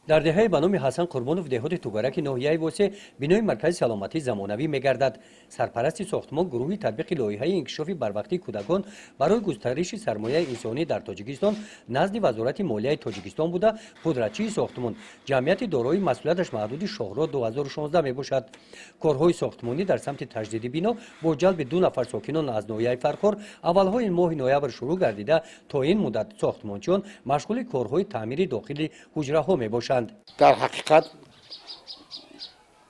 Дар деҳаи ба номи Ҳасан Қурбонов, деҳоти Тугараки ноҳияи Восе, бинои маркази саломатӣ замонавӣ мегардад. Сарпарасти сохтмон гурӯҳи татбиқи лоиҳаи инкишофи барвақтии кӯдакон барои густариши сармояи инсонӣ дар Тоҷикистон назди Вазорати молияи Тоҷикистон буда, пудратчии сохтмон ҷамъияти дорои масъулияташ маҳдуди «Шоҳроҳ 2016» мебошад. Корҳои сохтмонӣ дар самти таҷдиди бино бо ҷалби ду нафар сокинон аз ноҳияи Фархор аввалҳои моҳи ноябр шурӯъ гардида, то ин муддат сохтмончиён машғули корҳои таъмири дохили ҳуҷраҳо мебошанд. Дар ҳақиқат,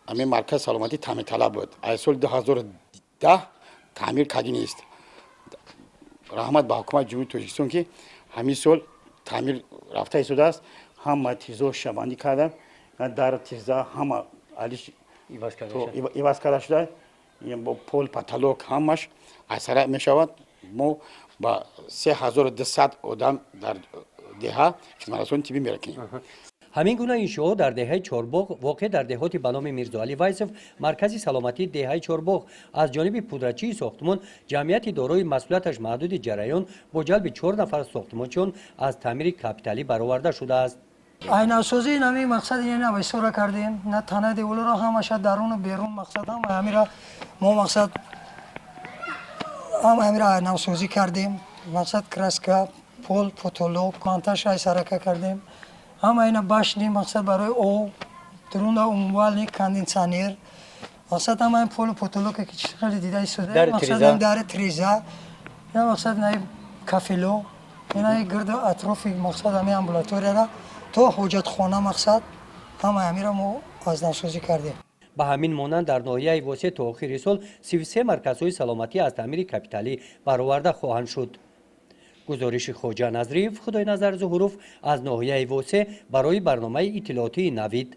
ҳамин маркази саломатӣ таъмирталаб буд. Аз соли 2010 таъмир кардӣ нест. Раҳмат ба ҳукумати Ҷумҳурии Тоҷикистон, ки ҳамин сол таъмир рафта истодааст. Ҳама тирезаҳо шишабандӣ карда, дар тиреза ҳама алиш иваз карда шуда, бо пол, потолок ҳамаш асара мешавад. Мо ба 3200 одам дар деҳа хизматрасони тиббӣ меракунем. Ҳамин гуна иншоот дар деҳаи Чорбоғ, воқеъ дар деҳоти ба номи Мирзоалӣ Вайсов, маркази саломатии деҳаи Чорбоғ аз ҷониби пудратчии сохтмон ҷамъияти дорои масъулияташ маҳдуди «Ҷараён» бо ҷалби чор нафар сохтмончиён аз таъмири капиталӣ бароварда шудааст. Айнасозии нами мақсад ина вайсора кардем, на тана деволаро ҳамаша даруну берун, мақсад ҳама ҳамира мо, мақсад ҳама ҳамира айнасозӣ кардем, мақсад краска, пол, потолок, монтаж айсарака кардем, ҳама ина башни, мақсад барои об дурунда, умывальник, кондитсионер, мақсад ҳама ин полу потолоке ки хеле дида истода, мақсад дари треза ина, мақсад инаи кафело, инаи гирду атрофи, мақсад ҳамин амбулаторияра то ҳоҷатхона, мақсад ҳама ҳамира мо аз навсозӣ кардем. Ба ҳамин монанд, дар ноҳияи Восе то охири сол 33 марказҳои саломатӣ аз таъмири капиталӣ бароварда хоҳанд шуд. Гузориши Хоҷа Назриев, Худойназар Зуҳуров аз ноҳияи Восе барои барномаи иттилоотии «Навид».